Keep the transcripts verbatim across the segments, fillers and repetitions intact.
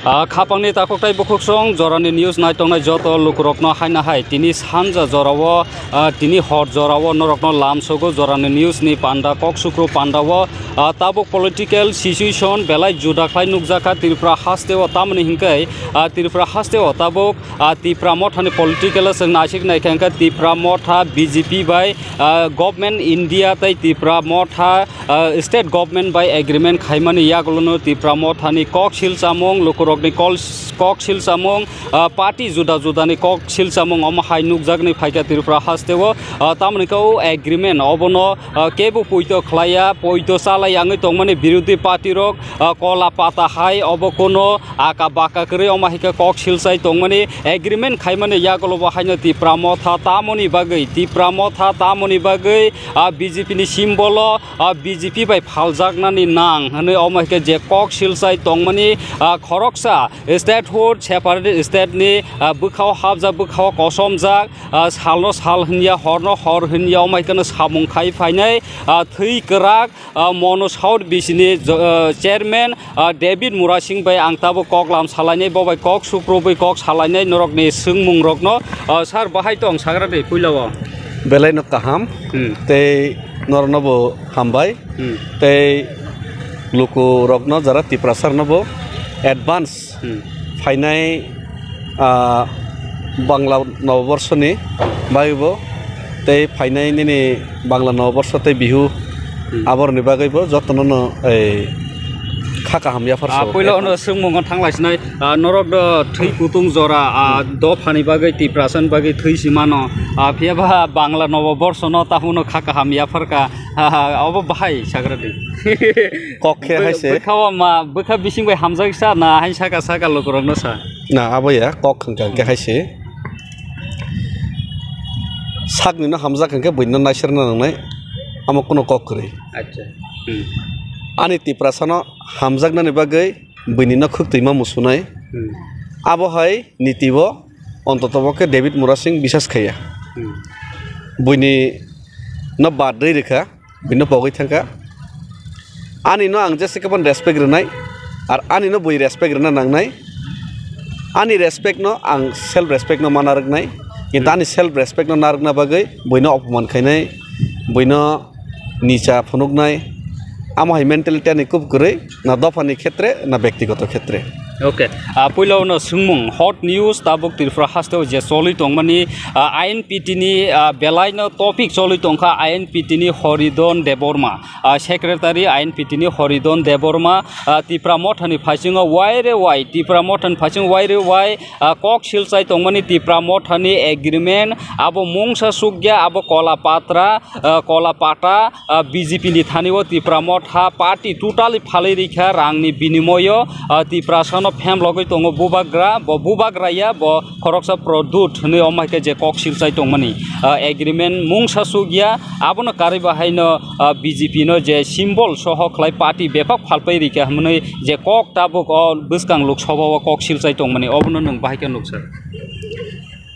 Ah, khapangni takhuk tei bukhuksong jorani news naitongnai joto lukurokno haino hai tini sanja jorao, ah, tini hor jorao norokno lamsogo jorani news ni panda kok sukru pandao, ah, tabuk political situation belai juda khlai nukjakha Tripura hasteo tamoni hinkhe, ah, Tripura hasteo tabuk, ah, Tipra mothani political o chwng naisik naikha hinkhe Tipra motha B J P bai, ah, government India tei Tipra motha ah, state government bai agreement khaimani yagulono Tipra mothani kok silchamung, lukurokni kol-, kok silchamung, ah, party juda judani kok silchamung omo hai nukjaknai phaikha Tripura hasteo. Ah, tamoni khe o agreement obono, ah, kebo poito khlaiya, poito chalai yangwi tongmani birodhi party rok, ah, kola pata hai obo kono aka baka kwrwi omo hai khe kok silchai tongmani agreement khaimani yagulobo haino Tipra motha tamoni bagwi, Tipra motha tamoni bagwi, ah, B J P ni symbol o, ah, B J P bai phaljaknani nang hwnwi omo hai khe je kok silchai tongmani, ah, khoroksa statehood, separate state ni, ah, bwkhao hapjak, bwkhao kosomjak, ah, salno sal hinya, horno hor hinya, omo hai kheno samung khai phainai, ah, thwi kwrak, ah, Mono South B C ni jo-, ah, chairman, ah, David Murasing bai ang tabuk kok lam salainai, bo bai kok sukrubwi kok salainai norokni swngmungrokno. Ah, sir, bahai tong sagra de puila o? Belai no kaham. Hmm. Tei norokno bo hambai. Hmm. Tei luku rokno jara Tiprasa rokno bo advance Hmm. phainai, ah, Bangla Noboborsoni bagwi bo tei phainai nini Bangla Noboborso tei Bihu Hmm. aborni bagwi bo jotono no ei kha kaham yaphar Ah, sabo. Puila ono swngmungo thanglaisnai, ah, norok do thwi kutung jora, ah, dophani bagwi Tiprasani bagwi thwi si mano, ah, phiya ba Bangla Noboborsono tahuno kha kaham yapharka. Ha, ha, obo bahai sagra di. Kok khe Bw-, hai se. Bwkha o ma, bwkha bising bai hamjak sa na, hai saka saka lukurokno sa. Na, abo ya, kok hwnkha hwnkhe hai se. Sakni no hamjak hwnkhe buino naiserna nangnai, amo kuno kok kwrwi. Acha. Hmm. Ani Tiprasano hamjaknani bagwi buini no khwk twima musunai. Hmm. Abo hai niti bo ontoto bo khe David Murasing bisas khaiya. Hmm. Buini no badrwi rwkha. Bini pogwi thangkha. Ani no ang jesa khe bono respect rwnai, ar ani no bui respect rwna nangnai. Ani respect no ang self respect no ma narwknai, kintu Hmm. ani self respect no narwkna bagwi buino opoman khainai, buino nicha phunuknai, amo hai mentality ani kub kwrwi, na dophani khetre, na bektigoto khetre. Okay, ah, puila uno swngmung, hot news tabuk Tripura hasteo je choli tongmani, ah, I N P T ni, ah, belai no topic choli tongkha I N P T ni Horidon Debbarma, ah, secretary I N P T ni Horidon Debbarma, ah, Tipra mothani phaisingo wai re wai, Tipra mothani phaisingo wai re wai, ah, kok silchai tongmani Tipra mothani agreement abo mungsa sukya abo kola patra, ah, kola pata, ah, B J P ni thani o Tipra motha party totally phalwi rikha rangni binimoyo, ah, Tiprasano phemlogwi tongo bubagra, bo bubagra ya, bo khoroksa Pradyot hwnwi omo hai khe je kok silchai tongmani, ah, agreement mungsa sukya, abono karwi bahaino, ah, B J P no je symbol soho khlai party bebak phalpai rikha hwnwi je kok tabuk o bwskang Lok Sabha o kok silchai tongmani, obono nwng bahai khe nuksa.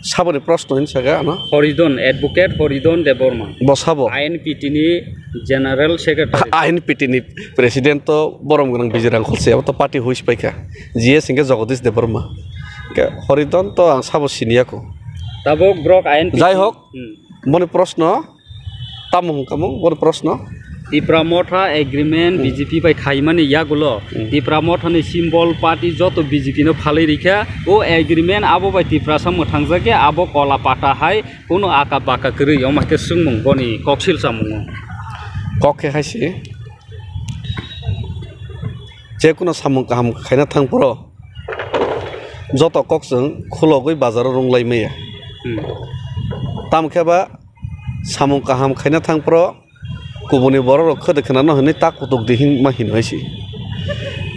Saboni proshno hinwi saka ano? Horidon, Advocate Horidon Debbarma. Bo sabo? I N P T ni General Secretary. I N P T ni President to borom gwnang Bijay Rangkhol se, abo to party huis paikha. G S hinkhe Jagadish Debbarma. Hinkhe Horidon to ang sabo siniya ko. Tabuk borok I N P T. Jai hok, Hmm. boni proshno, Tamo hwnkha mo, boro proshno? Tipra Motha agreement Hmm. B J P bai khaimani yagulo, Hmm. Tipra Mothani symbol party joto B J P no phalwi rikha, o agreement abo bai Tiprasa mwthangjakya, abo kola pata hai, kuno aka baka kwrwi, omo khe swngmung boni koksil samungo. Kok khe hai se, je kuno samung kaham khaina thang phoro, joto kok chwng khulogwi bazaro rwng lai maya. Hmm. Tamo khe ba, samung kaham khaina thang phoro kubuni borok rok khwdwk khwnano hwnwi ta kutuk di hin ma hino hai se.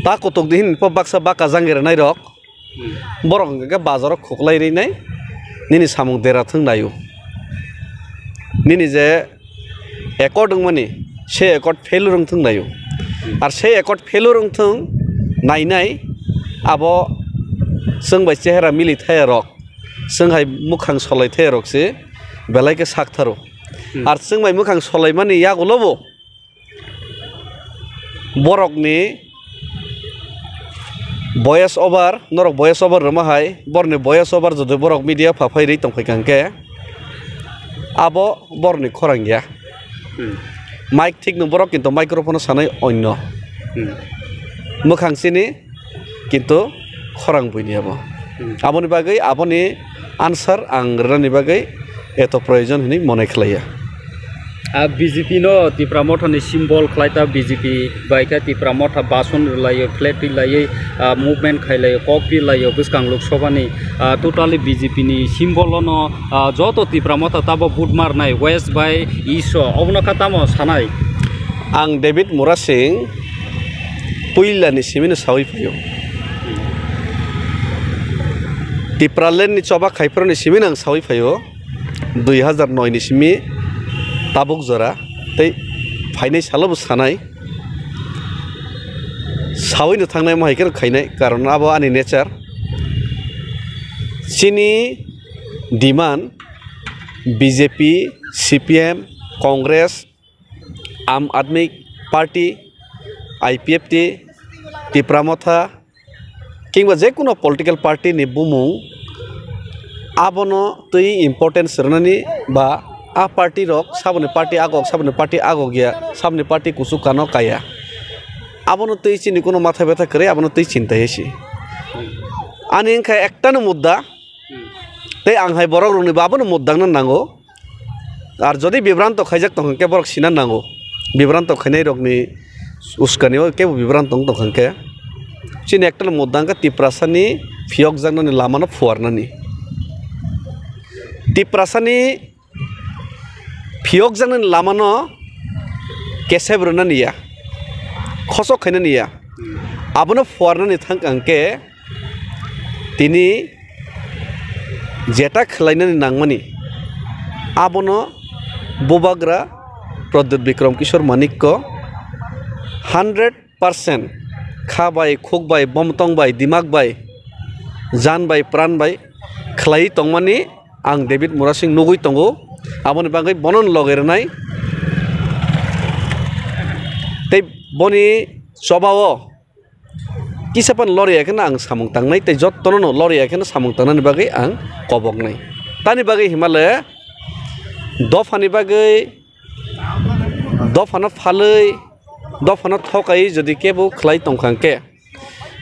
Ta kutuk di hin pho baksa baka jang rwnai rok Hmm. borok hwnkhe bazaro khuklai rwnai nini samung dera thwng naio. Nini je accord wngmani se accord failure wng thwng naio. Hmm. Ar se accord failure wng thwng nainai abo chwng bai chehera mili thaya rok. Chwng hai mwkhang solai thai rok se belai khe sak tharo. Hmm. Ar chwng bai mwkhang solai mani yagulo bo borok ni Voice over, norok voice over rwma hai, borni voice over jodi borok media phaphai rwi tongphai kha hwnkhe, abo borni khorang ya. Hmm. Mic thik no borok, kintu microphone o sanai onno. Hmm. Mwkhang chini, kintu khorang buini abo. Hmm. Aboni bagwi aboni answer ang rwnani bagwi eto proyojon hinwi mone khlaiya. Ah, B J P no Tipra Motha ni symbol khlai ta, B J P bai khe Tipra Motha bason rwlaiwi, flag twilaiwi, ah, movement khailaiwi, kok pirlaiwi bwskang Lok Sabha ni, ah, totally B J P ni symbol no, ah, joto Tipra Motha tabo vote marnai West bai East o, obono kha tamo sanai? Ang David Murasing puila ni simi no sawi phaio. Tipraland ni choba khaiphuru ni simi no ang sawi phaio. Dui hazar noi ni simi tabuk jora tei phainai salo bo sanai. Sawi no thangnai mo hai khe khainai, karon abo ani nature. Chini demand B J P, C P M, Congress, Aam Aadmi Party, I P F T, Tipra Motha, kingba je kuno political party ni bumung abono twi importance rwnani ba a party rok saboni party agok, saboni party agok ya, saboni party kuchuk kano kaya. Abono twi chini kuno matha betha kwrwi, abono twi chinta ya si. Ani wngkha ekta no mudda, tei ang hai borok rokni bo abono mudda wngna nango. Ar jodi bibranto khaijak tongkha khe borok sina nango. Bibranto khainai rokni uskani o kebo bibranto wng tongkha khe. Chini ektal mudda wngkha Tiprasani phiyokjaknani lamano phuarnani. Tiprasani phiyokjaknani lamano kesep rwnani ya, khosok khainani ya. Abono phuarnani thangkha hwnkhe tini jeta khlainani nangmani, abono bubagra Pradyut Bikram Kishore Manikko hundred percent kha bai, khuk bai, bomtong bai, dimak bai, jan bai, pran bai khlai tongmani ang David Murasing nugui tongo. Aboni bagwi bono loge rwnai tei boni chobao kisa phano loriya kheno ang samung tangnai tei jotono no loriya kheno samung tangnani bagwi ang koboknai. Tani bagwi himale dophani bagwi, dophano phalwi, dophano thokai jodi kebo khlai tongkha hwnkhe,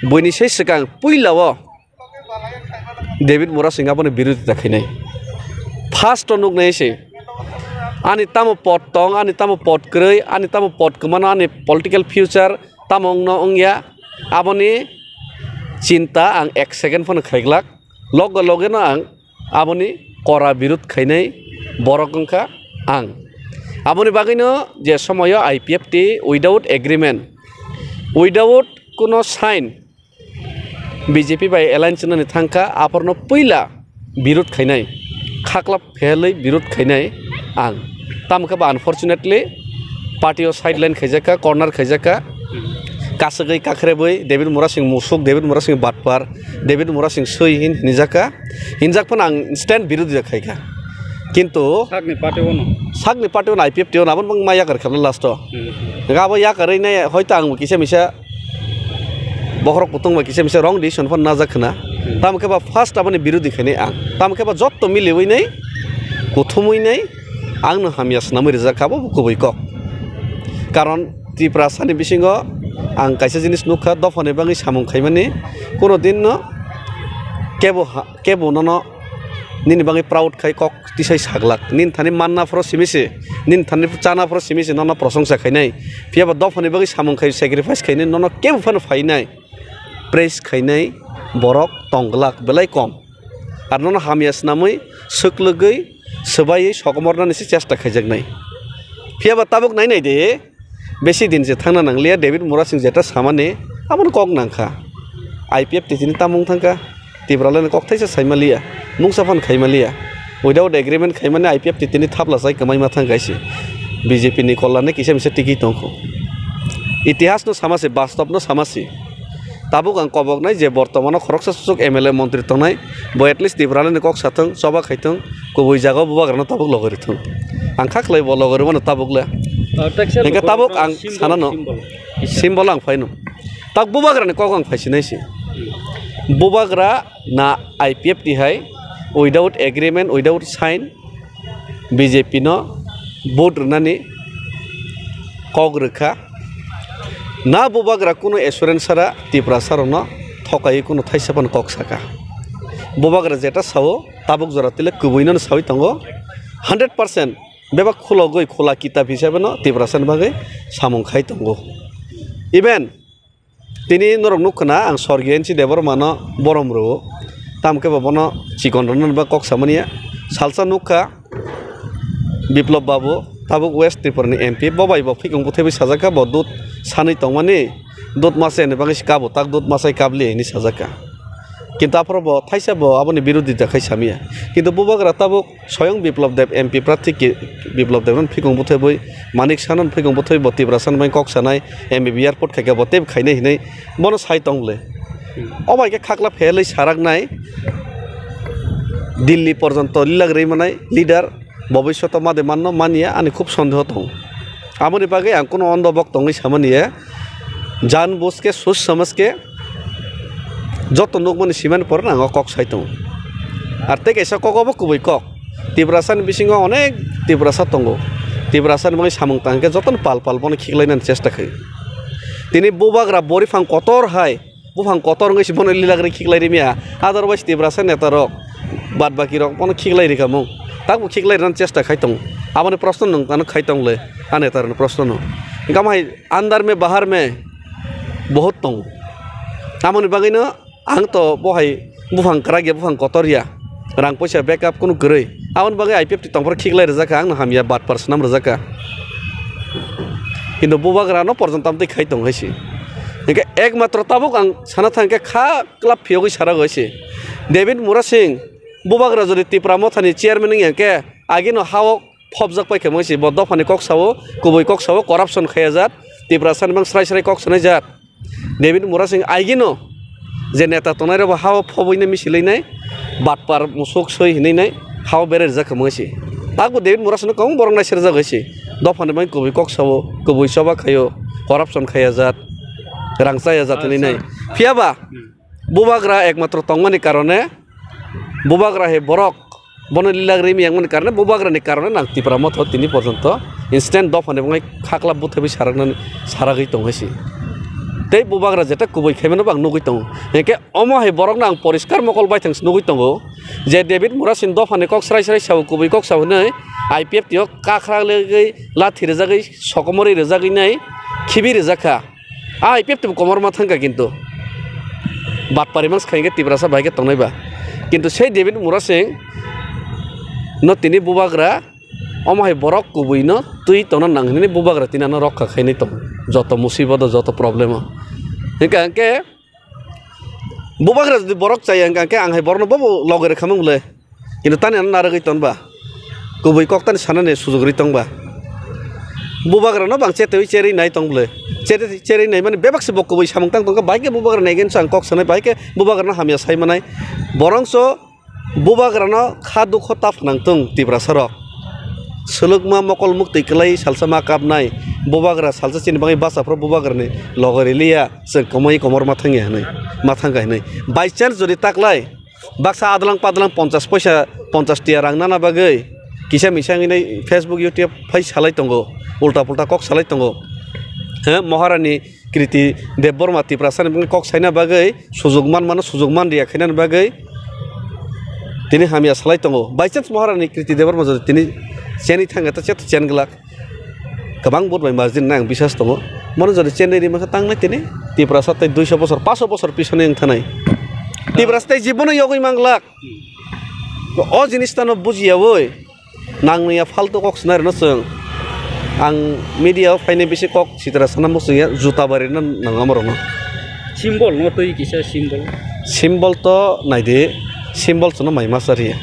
buini se swkang puilao David Murasing aboni birodita khainai. First o nuknai se ani tamo pod tong, ani tamo pod kwrwi, ani tamo pod kwmano, ani political future tamo wngno wngya, aboni chinta ang ek second phano khaiglak. Loge loge no ang aboni kora birud khainai borok wngkha ang. Aboni bagwino je somoyo I P F T without agreement, without kuno sign B J P bai alliance wngnani thangkha, aphorno puila birud khainai, khaklap phelwi birud khainai ang. Tamo khe ba unfortunately party o sideline khaijakha, corner khaijakha, kasagwi kakhrebwi David Murasing musuk, David Murasing batpar, David Murasing swi hin hinjakha, hinjak phano ang instant birud khaikha. Kintu sakni party o no, sakni party o no I P F T o no aboni bangma yakar khabla last o. Hmm. Abo yakarwi nai hoito ang kisa misa bokhorok kutung bai kisa misa wrong decision phano najak khna. Hmm. Tamo khe ba first aboni birodhi khainai ang. Tamo khe ba jotto miliwi nai, kuthumwi nai, ang no hamya swnamwi rijak kha, abo bo kubui kok. Karon Tiprasani bisingo ang kaisa jinis nukha, dophani bagwi samung khaimani kuno din no kebo ha-, kebo nono nini bagwi proud khai kok tisai saglak. Nini thani manna phoro simi se, nini thani chana phoro simi se nono prosongsa khainai. Phiya ba dophani bagwi samung khai, sacrifice khainai, nono kebo phano phainai. Praise khainai borok tongglak belai kom. Ar nono hamya swnamwi swklwgwi swbaiwi sokomornani se chesta khaijaknai. Phiya ba tabuk nai nai de, besi din se thangna nangliya, David Murasing jeta samani, abono kok nangkha. I P F T tini tamung thangkha, Tipraland ni kok thaisa saimaliya, mungsa phan khaimaliya. Without agreement khaimani I P F T tini thapla sai kwmaima thangkha se. B J P ni kollarni kisa misa tiki tongkho. Itihas no sama se, bastob no sama se. Tabuk ang koboknai je bortomano khoroksa susuk M L A montri tongnai, bo at least Tipraland ni kok sathung, choba khaithung, kubui jagao bubagrano tabuk logori thung. Ang kha khlai bo logori mano tabuk le. Ah, tekse hingke logori tabuk no ang symbol, sana no. Symbol. Symbol ang phaino. Tak bubagrani kok ang phaisinai se. Bubagra na I P F T hai without agreement, without sign B J P no vote rwnani kok rwkha. Na Bubagra kunu assurance sara Tiprasa rokno thokai kunu thaisa phano kok saka. Bubagra jeta sao tabuk jora tile kubui no sawi tongo. Hundred percent bebak khulogwi khula kitab hisabe no Tiprasa ni bagwi samung khai tongo. Even tini norok nukha na, ang Sorgiya N C Debbarma no borom rwo, tamo khe bo bono chikon rwna ba kok samani ya. Salsa nukha Biplop Babu, tabuk West Tripura ni M P, bo bai bo phikong bwthaiwi sajak kha, bo dud sanwi tongmani, dud masai ni bagwi se kabo, tak dud masai kabli hinwi sajak kha. Kintu aphuru bo thaisa bo aboni birodita khai samiya. Kintu Bubagra tabuk Soyong Biplop Deb M P prarthi ki, Biplop Deb no phikong bwthaiwi, Manik Saha no phikong bwthaiwi bo Tiprasa ni bagwi kok sanai, M B B airport khaikha bo teibo khainai hinwi bono sai tong le. O bai khe khakla phelwi saraknai Delhi porjonto lilag rwi manai leader, bobishoto made manno manya ani khub sondeho tong. Aboni bagwi ang kunu ondo bok tongwi samani ya, jan buj khe, suj samaj khe, joto nukmani simani pore ang o kok sai tongo. Ar tei kaisa kok obo kubui kok. Tiprasa ni bisingo onek Tiprasa tongo. Tiprasa ni bagwi samung tang khe jotono pal pal bono khiklainani chesta khai. Tini Bubagra boriphang kotor hai, buphang kotor wngwi se bono lilag rwi khiklai rimya. Otherwise Tiprasa neta rok, bad baki rok bono khiklai rikha mung. Takbo khiklai rwna chesta khai tongo. Aboni proshno nwng ano khai tong le, a neta rokni proshno no. Hingkha mo hai andar me bahar me bahut tongo. Amoni bagwi no ang to bo hai buphang kwrak ya, buphang kotor ya, rang poisa backup kunu kwrwi. Aboni bagwi I P F T tongphuru khiklai rwjak kha, ang no hamya batpar swnam rwjak kha. Kintu Bubagra no porjonto amtwi khai tong hai se. Hingkhe ekmatro tabuk ang sana thang khe kha kwlap phiyogwi sarago hai se. David Murasing, Bubagra jodi Tipra Mothani chairman wngya khe, agino ha-o phobjak paikha mungsi bo dophani kok sao, kubui kok sao, corruption khayajat, Tiprasa ni mang srai srai kok sanai jat. David Murasing aigino je neta tongnai rok bo ha-o phobwi nai, misilwi nai, batpar musuk soi hinwi nai, ha-o berai rijak kha mungsi. Takbo David Murasing no kwbang borok nai serjak hai se. Dophani mang kubui kok sao, kubui choba khaio, corruption khayajat, rang chayajat hinwi nai. Phiyaba Bubagra ekmatro tongmani karone, Bubagra hai borok bono lilag rimi yangmani karone, Bubagra ni karone nang Tipra Motha tini porjonto instant dophani bwngai khaklap buthabi saraknani saragwi tong hai se. Tei Bubagra jeta kubui khaimano bo ang nugwi tongo. Hingkhe omo hai borokno ang poriskar mokol baithang se nugwi tongo je David Murasing dophani kok srai srai sao, kubui kok sao hinwi I P F T o kakhra legwi lathi rwjagwi sokomorwi rwjagwi nai khibi rwjak kha. A I P F T bo komorma thangkha kintu. Batpari mang swkang khe Tiprasa bai khe tongnai ba. Kintu sei David Murasing no tini Bubagra omo hai borok kubui no twi tongna nang hinwi Bubagra tini ano rokha khainai tongo. Joto musiboto, joto problem o. Hingkha hingkhe Bubagra jodi borok chaya hingkha hingkhe ang hai borokno bobo loge rwkha mung le. Kintu tani ano narwgwi ton ba? Kubui kok tani sanani sujuk rwi tong ba? Bubagrano bang chetewi cherwi nai tong bwle. Chete-, cherwi nai mani bebak se bo kubui samung tang tong kha, bahai khe Bubagrani against o ang kok sanai, bahai khe Bubagrano hamya sai manai. Borongso Bubagrano kha dukho ta phnang tong Tiprasa rok. Swlwkma mokol muktwi kwlai salsa ma kapnai. Bubagra salsa chini bagwi bacha phuru Bubagrani loge riliya, chwng kwmwi komor ma thangya hinwi, ma thangkha hinwi. By chance jodi taklai, baksa adwlang padwlang ponchas poisa, ponchas tiya rang nana bagwi kisa misa wngwi Facebook, YouTube phai salai tongo, ulta pulta kok salai tongo. He, Maharani Kriti Debbarma Tiprasani bwngwi kok saina bagwi sujuk man mano, sujuk man riya khainani bagwi tini hamya salai tongo. By chance Maharani Kriti Debbarma jodi tini cheni thangya ta cheto chen glak. Kwbang vote bai margin nai ang biswas tongo. Mono jodi chenwi ri mankha tangnai tini Tiprasa tei duiso bosor, paso bosor pisoni wng thanai. Tiprasa tei jibono yogwi manglak. O jinis tano bujiyawi nangya faltu kok swnai rwno chwng. Ang media o phainai bisi kok sitra sana muchungya juta bari no nang amorokno. Symbol no twi kisa symbol. Symbol to naidi, symbol chwngno mai ma chariya.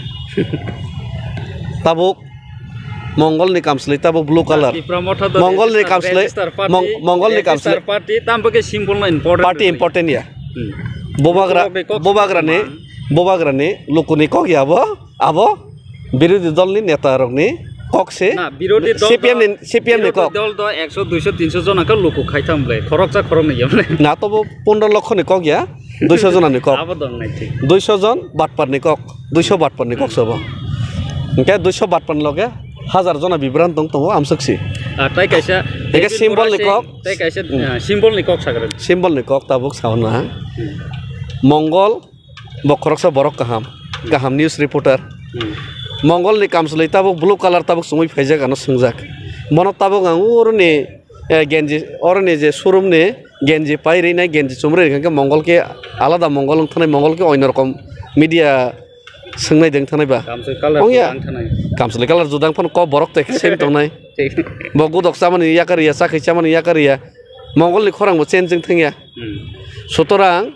Tabuk Mongol ni kamsli tabo blue color. Tipra Motha do Mongol ni register, kamsli, register party, Mong-, Mongol ni register kamsli. Party, tamo khe symbol no important. Party rwdi. Important ya. Hmm. Bubagra, Bubagra kok Bubagra ni, man. Bubagra ni lukuni kok ya abo, abo birodhi dol ni neta rok ni kok se. Na, birodhi dol C P M do, ni, C P M ni birodhi kok. Dol do ekso, duiso, tinso jona khe luku khai tham ble. Khoroksa khoroknwi ya ble. Na tobo pondro lokho ni kok ya. Duiso jona ni kok. Abo dong nai thik. Duiso jon batpar ni kok. Duiso batpar ni kok sobo. Hingke duiso batpar ni loge hazar jona bibran tong tongo amswk si. Ah, tai kaisa Hingke David symbol ni Murasing, kok. Tai kaisa, Hmm. ah, symbol ni kok sagra. Symbol ni kok tabuk sauna. Hmm. Mongol bo khoroksa borok kaham. Kaham news reporter. Hmm. Mongol ni kamchwlwi tabuk blue colour tabuk chumui phaijak ano swngjak. Bono tabuk ang uro ni, eh, genji, oro ni je showroom ni genji pai rinai, genji chumui ri hwnkhe Mongol khe alada Mongol wng thanai, Mongol khe oino rokom media swngnai de wng thanai ba. Kamchwlwi colour Wng ya. judang thanai. Kamchwlwi colour judang phano kok borok tei same tongnai. Thik. Bo gudok chamani yakar ya, chakhwi chamani yakar ya. Mongol ni khorang bo change wng thang ya. Hmm. Sutorang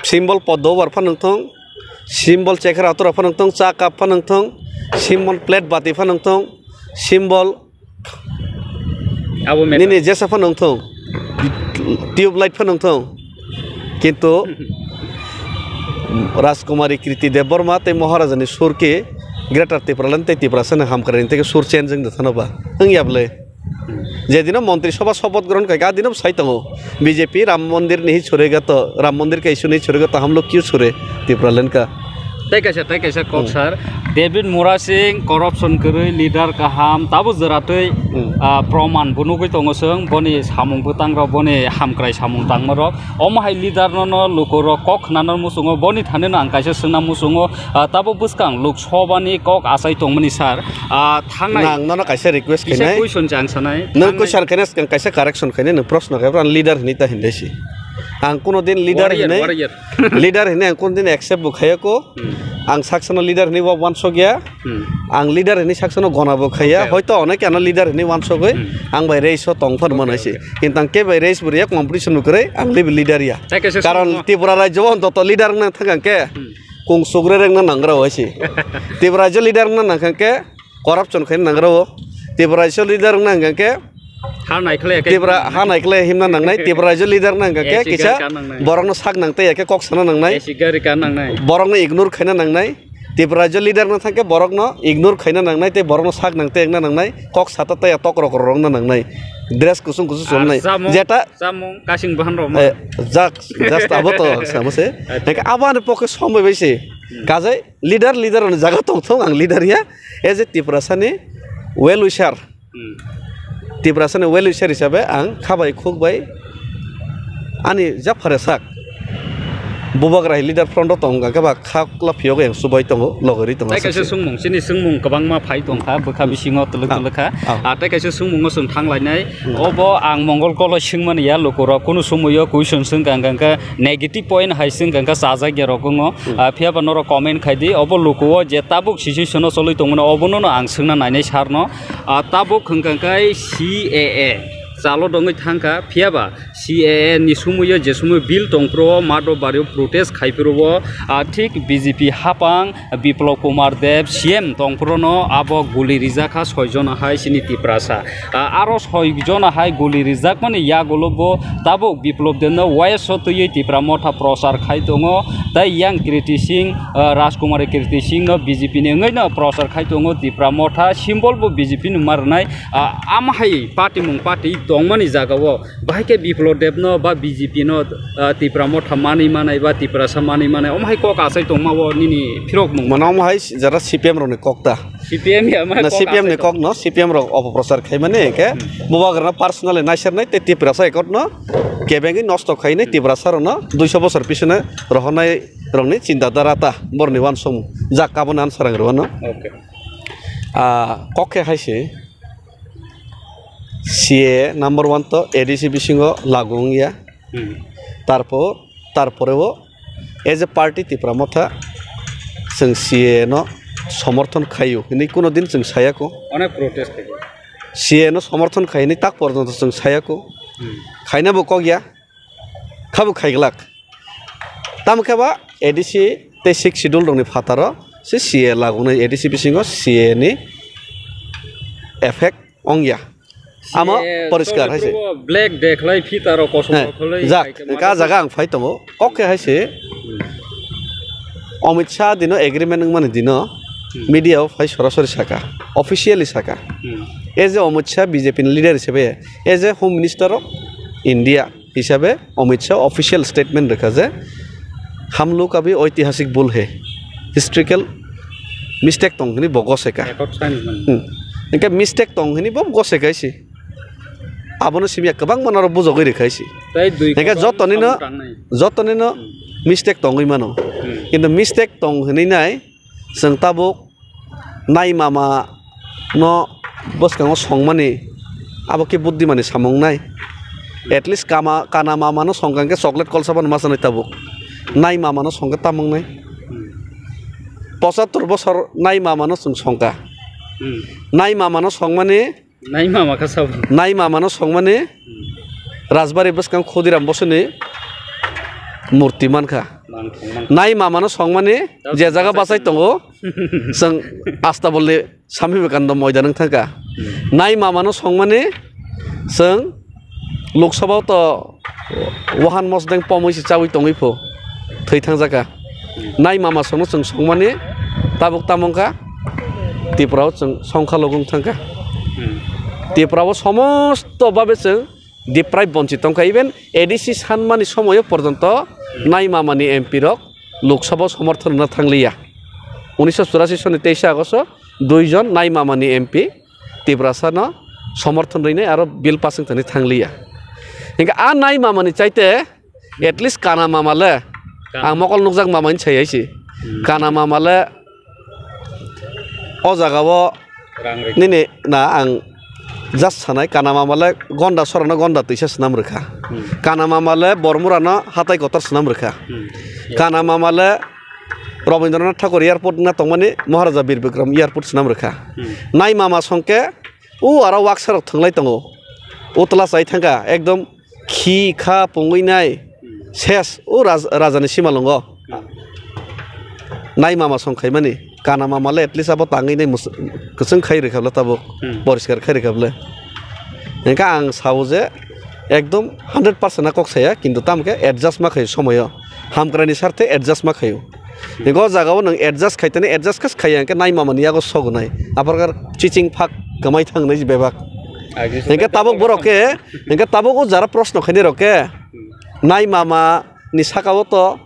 symbol poddo over phano wng thung, symbol chekhra atura phano wng thung, cha cup phano wng thung, symbol plate bati phano wng thung, symbol Abo meter. Nini jesa phano wng thung, tube light phano wng thung, kintu Rajkumari Kriti Debbarma tei Maharaja ni sur ki Greater Tipraland tei Tiprasa ni hamkrai ni tei sur change wng de thano ba wng ya bwle. Jedino Montri Sabha sopoth grohon khaikha, adino sai tongo. B J P Ram Mondir ni hi chhurega to, Ram Mondir kaisa ni chhurega to, hum log kyu chhure Tipraland ka. Tai kaisa, tai kaisa kok Hmm. sir. David Murasing corruption kwrwi leader kaham, tabo jwratwi, Hmm. ah, proman bo nugwi tongo chwng, boni samung bwtang rok, boni hamkrai samung tangma rok. Omo hai leader no, no luku rok kok khna no muchungo, boni thani no ang kaisa swngna muchungo, ah, tabo bwskang Lok Sabha ni kok achai tongmani sir, ah, thangnai. Nang nono kaisa request Kisa khainai. Question se ang sanai. Nwng Ang question khainai swkang kaisa correction khainai, nwng proshno khai, ang leader hinwi ta hindai si. Ang kuno din leader Warrior, hinwi, warrior. Leader hinwi ang kuno din accept bo khaiya ko. Hmm. Ang saksano leader hinwi bo wansok ya. Hmm. Ang leader hinwi saksano gona bo khaiya. Okay. Hoito onek ano leader hinwi wansogwi Hmm. ang bai race o tong phano Okay, manai si. Okay. Kintu ang ke bai race bo riya, competition bo kwrwi, ang leader ya. Thank you, sir. Karon Tripura rajyo o ontoto leader wngna thang ang ke. Hmm. Kung sugre rengna nangra o si. Tripura rajyo leader wngna nang khe corruption khaina nangra o. Tripura rajyo leader wngna hwnkha khe Ha naikhle khe Tripura ha naikhle himna nangnai. Tripura rajyo leader wngna hwnkha khe A C kisa gari ka nangnai. Borokno sak nang tei ya khe kok sana nangnai. A C gari ka nangnai. Borokno ignore khaina nangnai. Tripura rajyo leader wngna thang khe borokno ignore khaina nangnai tei borokno sak nang tei wngna nangnai. Kok sata tei ya tok rok rwngna nangnai. Dress kusung kusung Ar chumnai. Samung, Jeta samung kasing bahan rok ma. Eh, jak, just abo to samo se. Acha. Hingke abo ani pokhe somoi bai se. Hmm. Kajai leader, leader ni jaga tong thung ang leader ya. As a Tiprasa ni well wisher. Hmm. Tiprasa ni well wisher hisabe ang khabai khukbai ani japhare sak. Bubagra leader front o tong hingke ba khakla phiyok yang subai tongo, logori tongo Tai kaisa sakse. Sungmung, chini sungmung kwbangma phai tongkha, bwkha bisingo twlwk Ah, twlwkha. Ah. Ah, tai kaisa sungmungo chwng thanglainai. Hmm. Obo ang Mongol kolo swngmani ya lukurok, kunu somoyo question swngkha hwnkha khe negative point hai swngkha khe chajak ya rok wngo. Hmm. Ah, phiya ba norok comment khai di, obo lukuo je tabuk situation o choli tongmani obono no ang swngna nainai sir no. Ah, tabuk hwnkha khe C A A chalo dongwi thangkha, phiya ba C A A ni sumoyo je sumoyo bill tongphuru o Madhobari o protest khaiphuru o, ah, thik B J P hapang Biplab Kumar Deb C M tongphuru no abo guli rijak kha soi jona hai chini Tiprasa. Ah, aro soi jona hai guli rijakmani yagulo bo tabuk Biplab Deb no waiso twiwi Tipra Motha prochar khai tongo. Tai yang Kriti Singh, ah, Rajkumari Kriti Singh no B J P ni wngwi no prochar khai tongo Tipra Motha symbol bo B J P ni ma rwnai. Ah, ama hai party mung party tongmani jaga o Bahai khe Biplab Deb no ba B J P no, ah, Tipra Motha manwi manai ba Tiprasa manwi manai, omo hai kok achai tongma o nini phirok mung. Mano omo hai jara C P M rok ni kok ta. C P M ya ma Na kok C P M ni achai kok tong. No, C P M rok opoprochar khai mani khe Hmm. Bubagra no personally naisernai tei Tiprasa ekot no kebengwi nosto khainai Tiprasa rok no duiso bosor pisino rohornai rok ni chinta dhara ta borni uansukmung jak abo ni answer ang rw no. Okay. Ah, kok khe hai se. C A A number one to A D C bisingo lagu wngya. Hmm. Tarpor, tarpore o as a party Tipra Motha chwng C A A no somorthon khaio hinwi kuno din chwng sayako. Onek protest khaio. C A A no somorthon khai hinwi tak porjonto chwng sayako. Hmm. Khaina bo kok ya. Khabo khaiglak. Tamo khe ba A D C tei Sixth Schedule rokni phataro se C A A lagunai A D C bisingo C A A ni effect ongya. Amo C A A poriskar hai se. Black dekhlai phitaro kosom He, rokhlai jak, khai khe ka mano jaga ang phai tongo. Kok khe hai se. Hmm. Amit Shah dino agreement wngmani dino Hmm. media o phai sorasori saka, officially saka. Hmm. As a Amit Shah B J P ni leader hisabe, as a Home Minister of India, hisabe Amit Shah official statement rwkha je, "Hum log ka bhi oitihasik bhul hai, historical mistake tong hini bo goseka." Record sign man. Hmm. Hingke mistake tong hini bo goseka si. Abono simi kwbangma norok bujogwi rwkha si. Tei dui hingke kotor jotonino, samung tangnai. Jotonino Hmm. mistake tongwi mano. Hmm. Kintu mistake tong hini nai, chwng tabuk nai mama no bwskango songmani abo khe buddhimani samung nai. At least kama, kana mama no songkha hingke chocolate kolsa bono ma chanai tabuk. Nai mama no songkha tamung nai. Hmm. Pochattor bosor nai mama no chwng songkha. Hmm. Nai mama no songmani Nai mama kha sabo. Nai mama no songmani Hmm. Rajbari bwskang Khudiram Bosuni murti mankha. Mankha, mankha. Nai mama no songmani Tabuk je jaga bachai bachai tongo. Chwng Astabolni Swami Vivekananda moidan wng thangkha. Hmm. Nai mama no songmani chwng Lok Sabha o to wahan mosdeng pomwi se chawi tongwi pho thwi thangjakha. Nai mama songno chwng songmani tabuk tamo wngkha Tripura o chwng songkha logong thangkha. Hmm. Tripura o somosto babe chwng deprive bonchit tongkha, even A D C sanmani somoyo porjonto nai mamani M P rok Lok Sabha o somorthon rwna thangliya. Unisho churasi soni teisa August o duijon nai mamani M P Tiprasano somorthon rwinai aro bill passing thani thangliya. Hingke a nai mamani chaite at least kana mama le, Kana. Ang mokol nukjak mama hinwi sai hai se. Hmm. Kana mama le o jaga o Rang rikha. Nini na ang just sanai, kana mama le Gonda sorano Gonda twisa swnam rwkha. Hmm. Kana mama le Bormurano hatai kotor swnam rwkha. Hmm. Kana mama le Rabindranath Thakur Airport na tongmani Maharaja Bir Bikram Airport swnam rwkha. Hmm. Nai mama songke u aro waksa rok thwnglai tongo. Utla chai thangkha ekdom khi kha pungwi nai ses o raj-, rajani simalwngo. Hmm. Nai mama song khaimani, kana mama le at least abo tangwi nai mus-, kwchwng khai rwkha bwle tabuk, Hmm. poriskar khai rwkha bwle. Hingkhe ang sao je ekdom hundred percent a kok saya, kintu tamo khe adjust ma khaio somoyo, hamkraini sarthe adjust ma khaio. Hingke o jaga o nwng adjust khai tani adjust khe khaiya hingke nai mama ni yago sogo nai. Aphar khe chiching phak kwmai thang nai bebak. Agi se Hingke tabuk borok khe, hingke tabuk o jara proshno khainai rok khe Hmm. nai mama ni saka o to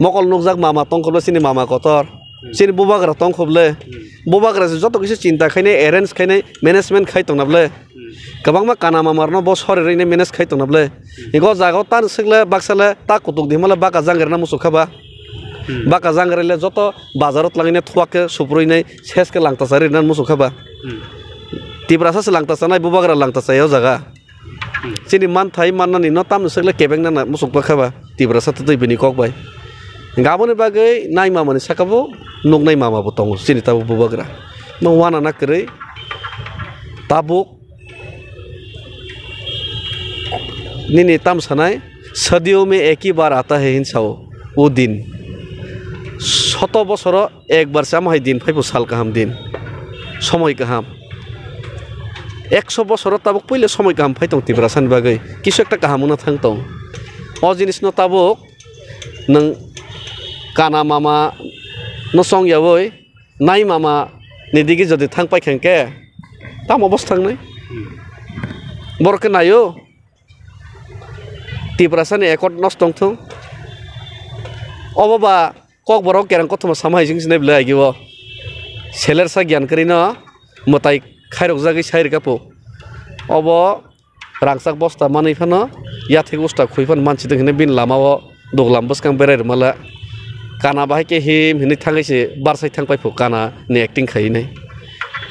mokol nukjak mama tong kho ble chini mama kotor. Hmm. Chini bubagra tong kho ble. Hmm. Bubagra se joto kisa chinta khainai, arrange khainai, management khai tong na ble. Hmm. Kwbangma kana mama rok no bo sori rwinai manage khai tong na ble. Hmm. Hingke o jaga o tan swk le baksa le ta kutuk di hima le baka jang rwna muchuk kha ba. Hmm. Baka jang rwle joto bazar o twlangwi nai thuak khe suprui nai ses khe langta chari rwna muchuk kha ba. Hmm. Tiprasa se langta chanai, bubagra langta chai o jaga. Hmm. Chini manthai mannani no tamni swk le kebeng nana muchuk ba kha ba. Tiprasa twtwi bini kok bai. Hingke aboni bagwi nai mama ni saka bo nuknai mama bo tongo chini tabuk bubagra. No wana na kwrwi tabuk Nini tam sanai, "Sadiyon mein ek hi baar aata hai," hin sao, o din. Soto bosoro ekbar se amo hai din phai pho, sal kaham din, somoi kaham. Ekso bosoro tabuk puila somoi kaham phai tong Tiprasani bagwi, kisu ekta kaham wngna thang tong. O jinisno tabuk nwng kana mama no chong yaui, nai mama ni digi jodi thang paikha hwnkhe, tamo bwswk thangnai? Borok khe naio, Tiprasani accord nosto wngthung. Obo ba kokborok kerang kothoma sama hai sing sinai bwlai agi o. Selersa giyan kwrwino mwtai khairokjagwi sai rwkha pho. Obo rangchak bosta manwi phano yathek usta khui phano mansi tong hinwi bini lama o duglam bwskang berai rwmala. Kana bahai khe him hinwi thangwi se barsai thang pai pho, kana ni acting khai hinwi.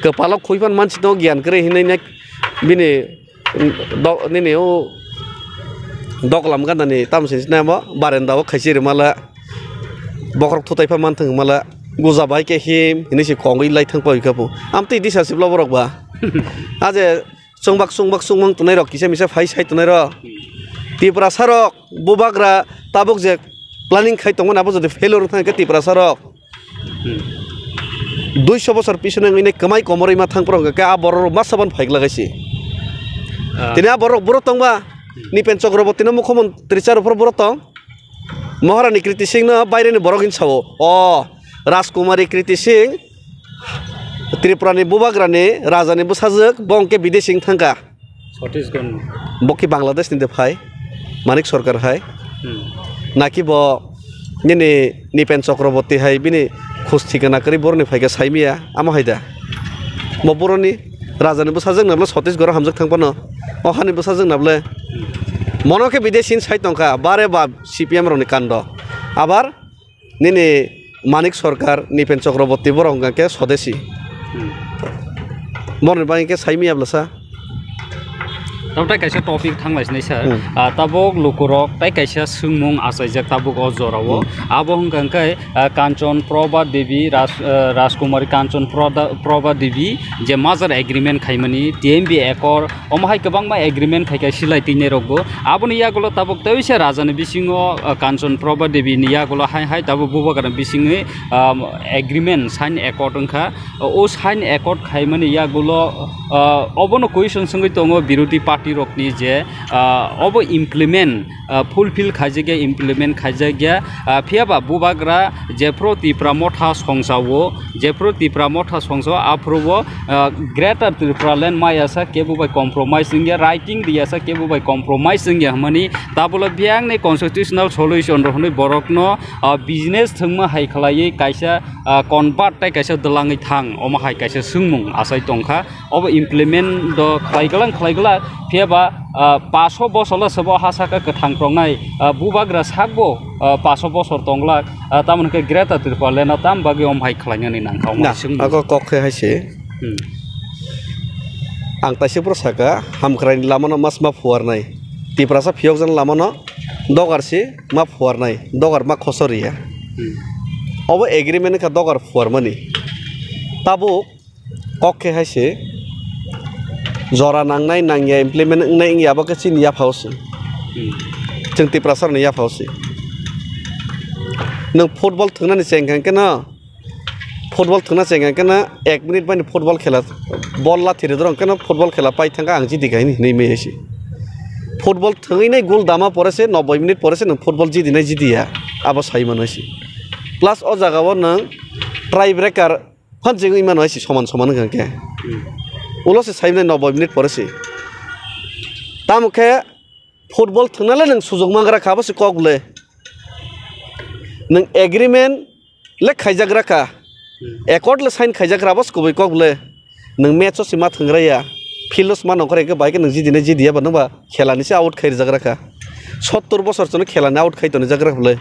Kwpalo khui phano mansi tongo giyan kwrwi hinwi nek bini do-, nini o duglam gana ni tamo se sinai mo barenda o khaisi rwmala. Bokhorok thutai pha manthang mala. Guja bahai khe him hinwi se kongwi lai thang pai kha pho. Amtwi disa sibla borok ba. Aje Chungbak chungbak chungmung tongnai rok kisa misa phai sai tongnai rok. Tiprasa rok bubagra tabuk je planning khai tongmani abo jodi failure wng thang khe Tiprasa rok Hmm. duiso bosor pisono wngwi nai kwmai komorwi ma thang phuru hwnkha khe a borok rok masa ban phai glak hai se. Ah. Tini a borok buro tongba Nipen Chakraborty no mukhyamantri cha rw phuru buro tong. Maharani Kriti Singh no baireni borok hin sao. O Rajkumari Kriti Singh, Tripurani bubagrani rajani bwsajwk, bo hwnkhe bidesi wng thangkha. Chhattisgarh. Bo khe Bangladesh ni de phai. Manik Sarkar hai. Hmm. Naki bo nini Nipen Chakraborty hai bini khus thikana kwrwi boroni phaikha saimiya, amo hai da? Bo boroni rajani bwsajwk nabwle Chhattisgarh hamjak thang phano, o hani bwsajwk nabwle. Mono khe bidesi sai tongkha, bare ba C P M rokni kando. Abar nini Manik Sarkar, Nipen Chakraborty borok hwnkha khe Swadeshi. Hmm. Boroni bagwi khe saimiya bwlasa. Tamo tei kaisa topic thanglai sinai sir. Hmm. Ah, tabuk lukurok tei kaisa swngmung achaijak tabuk o jorao. Hmm. Abo hwnkha khe, ah, Kanchon Prabha Devi, Raj-, ah, Rajkumari Kanchon Prada-, Prabha Devi je merger agreement khaimani T M B Accord, omo hai kwbangma agreement khaikha silai twi nairokbo. Aboni yagulo tabuk teisa rajani bisingo, ah, Kanchon Prabha Devi ni yagulo hai hai tabuk bubagra bisingwi, ah, agreement sign accord wngkha. O sign accord khaimani yagulo, ah, obono question swngwi tongo birodhi party rokni je, ah, obo implement, ah, fulfill khaijakya, implement khaijakya, ah, phiyaba bubagra jephru Tipra Motha songchao, jephru Tipra Motha songchao, aphrubo, ah, Greater Tripura Land maya sa kebo bai compromise wngya, writing riya sa kebo bai compromise wngya hwnmani, tabolo biyangni constitutional solution rok hwnwi borokno, ah, business thwngma hai khlaiwi kaisa ah, convert tei kaisa dwlangwi thang, omo hai kaisa swngmung achai tongkha. Obo implement do khlai glak, khlai glak, phiyaba, ah, paso bosolo sabo ha saka kwthang tongnai, ah, bubagra sakbo, ah, paso bosor tong glak, ah, tamoni khe Greater Tripura Land o tam bagwi omo hai khlainani nangkha, omo Na, hai swngmung. Ako kok khe hai se. Hmm. Ang taisa phuru saka, hamkraini lamano mas ma phuarnai. Tiprasa phiyokjani lamano dogar si ma phuarnai, dogar ma khosor ya. Hmm. Obo agreement wngkha dogar phuarmani. Tabuk kok khe hai se jora nangnai nangya implement wngnai wngya abo khe chini yapha o se. Hmm. Chwng Tiprasa rokni yapha o se. Nwng football thwngnani chengkha khe no, football thwngna chengkha khe no ek minute bai ni football khela, bol lathi rwdorong khe no football khela pai thangkha ang jidi kha hini hinwi maya se. Football thwngwi nai goal dama pore se noboi minute pore se nwng football jidi nai jidi ya, abo sai mano se. Plus o jaga o nwng tie breaker phan jengwi mano se soman soman wngkha khe. Hmm. Ulo se sai mano noboi minute pore se. Tamo khe football thwngna le nwng sujok mangra kha, abo se kok le. Nwng agreement le khaijagra kha. Hmm. Accord le sign khaijagra, abo se kubui kok le. Nwng match o se ma thwngra ya. Field o se ma nongkhor ya khe bai khe nwng jidi nai jidi ya ba nwng ba khela ni se out khai rijagra kha. Sottor bosor chwng no khela ni out khai toni jagra kha le.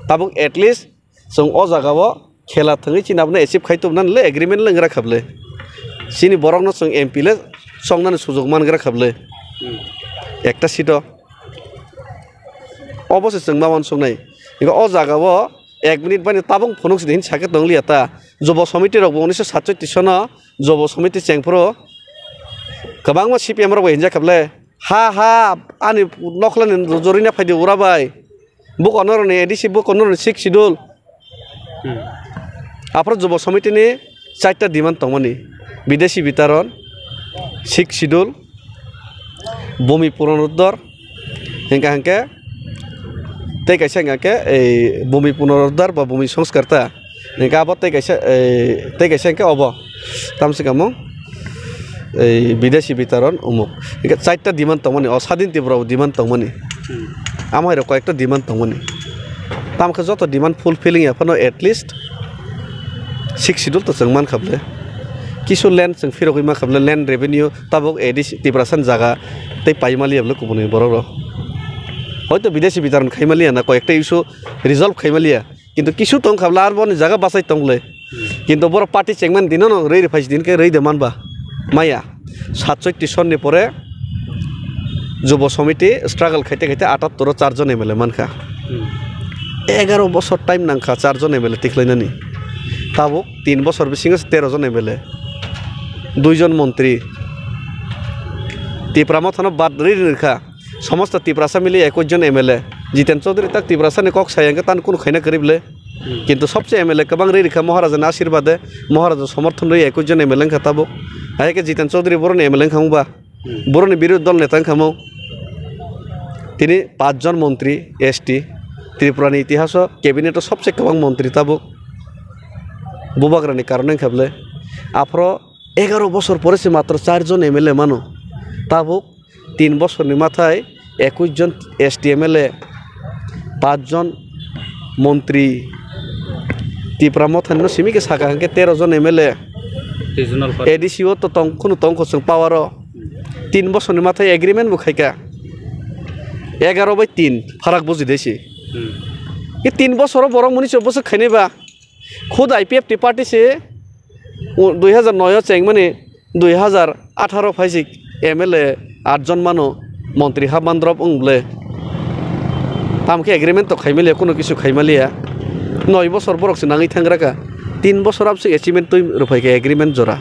Tabuk at least chwng o jaga o khela thwngwi chini abono achieve khai tubunani le agreement le wngkha bwle. Chini borokno chwng M P le chongnani sujok mangra kha bwle. Hmm. Ekta seat o. Obo se chwng ma uansuknai. Hingke o jaga o ek minute bai tabung phunuk sidi hin sakhe tong liya ta. Jobo somiti rok bo unisho satchoi tiso no jobo somiti chengphuru kwbangma C P M rok bo hinjak kha bwle. Ha, ha, ani nokhlani jorina phaidi ura bai. Buko noroni A D C, buko noroni Sixth Schedule. Hmm. Aphro Jobo Somitini chaita demand tongmani, Bidesi Bitaron, Sixth Schedule, Bumi Punoruddhar, hingka hingke tei kaisa hingka khe ei Bumi Punoruddhar ba Bumi Songskarta. Hingke abo tei kaisa, eh, tei kaisa hingke obo. Tamsi kamung, eh, Bidesi Bitaron umuk. Hingke chaita demand tongmani, o Sadin Tripura bo demand tongmani. Hmm. Amo hai rok koyekta demand tongmani. Tamo khe joto demand fulfilling ya phano at least Sixth Schedule to chwng mankha bwle. Kisu land chwng phirogwi mankha bwle, land revenue tabuk A D C Tiprasa ni jaga tei paimaliya bwle kubuni borok rok. Hoito Bidesi Bitaron khaimaliya na koyekta issue resolve khaimaliya. Kintu kisu tong kha bwle, ar boni jaga bachai tong bwle. Kintu borok party chengmani dino no rwi rwphai si din khe rwi de manba. Maya, satchoi tison ni pore Jobo Somiti struggle khaite khaite atattor o charjon M L A mankha. Hmm. Egaro bosor time nangkha charjon M L A tikhlainani. Tabuk tin bosor bisingo se tero jon M L A, duijon montri. Tipra Mothano bad rwi rwkha. Somosto Tiprasa mili ekush jon M L A. Jiten Chaudhary tak Tiprasa ni kok saya hwnkhe tan kunu khaina kwrwi bwle. Hmm. Kintu sobse M L A kwbang rwi rwkha Maharaja ni ashirbade, Maharaja somorthon rwi ekush jon M L A wngkha tabuk. Hai khe Jiten Chaudhary boroni M L A wngkha mungba. Hmm. Boroni birodhi dol neta wngkha mung. Tini pach jon montri S T, Tripura ni itihaso cabinet o sobse kwbang montri tabuk. Bubagra ni karone wngkha bwle. Aphro egaro bosor pore se matro char jon M L A mano. Tabuk tin bosorni mathai Ekwis jon S T M L A, pach jon montri, Tipra Mothani no simi khe saka hwnkhe tero jon M L A, Regional party. A D C o to tong khunu tong kho chwng power o. Tin bosor ni mathai agreement bo khaika. Egaro bai tin pharak buji de se. Hmm. E tin bosor o borok muni se bwswk khainai ba. Khud I P F T party se, o, dui hazar noi o chengmani dui hazar atharo phaisik M L A atjon mano montri habandrop wng ble. Tamo khe agreement to khaimaliya, kuno kisu khaimaliya. Noi bosor borok se nangwi thangraka. Tin bosor abse achievement twi rwphaikha agreement jora.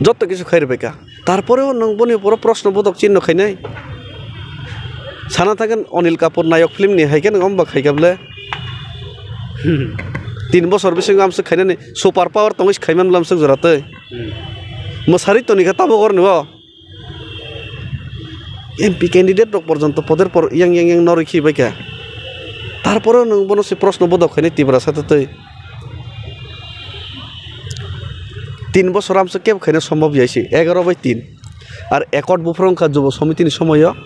Jotto kisu khai rwphaikha. Tarporeo nwng boni uporo proshno bodok chinno khainai. Sana thangkhe Anil Kapoor nayok film ni hai khe nwng omoba khaikha ble. Tin bosor bisingo amswk khainani super power tongwi se khaiman bwla amswk jora twi. Hmm. Mwsari toni kha tabuk orni o. M P candidate rok porjonto poder por yang yang yang norwi khibaikha. Tarporeo nwng bono se proshno bodok khainai Tiprasa twi. Tin bosor amswk kebo khaina sombhob ya se, egaro bai tin. Ar accord buphuru wngkha Jubo Somitini somoio,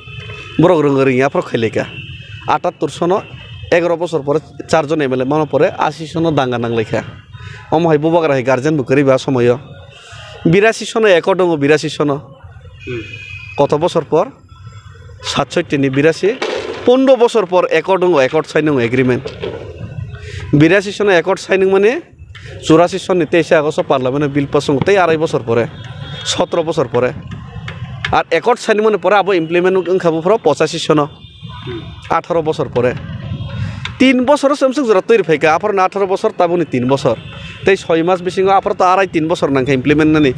borok rwngwi rwngya aphuru khailaikha. Atattor sono egaro bosor pore charjon M L A mano pore asi sono danga nanglaikha. Omo hai bubagra hai guardian bo kwrwi ba somoio. Birasi sono accord wngo, birasi sono. Hmm. Koto bosor por? Satsoitti ni birasi, pondro bosor por accord wngo, accord sign wngo, agreement. Birasi sono accord sign wngmani churasi sonni teisa August o parliament o bill pass wngo, tei arai bosor pore, sotro bosor pore. Ar accord sign wngmani pore abo implement wngkha buphuru pochasi sono, atharo bosor pore. Tin bosor se amswk jora twi rwphaikha, aphuru no atharo bosor, tabukni tin bosor. Tei soi mas bisingo aphuru to arai tin bosor nangkha implement nani.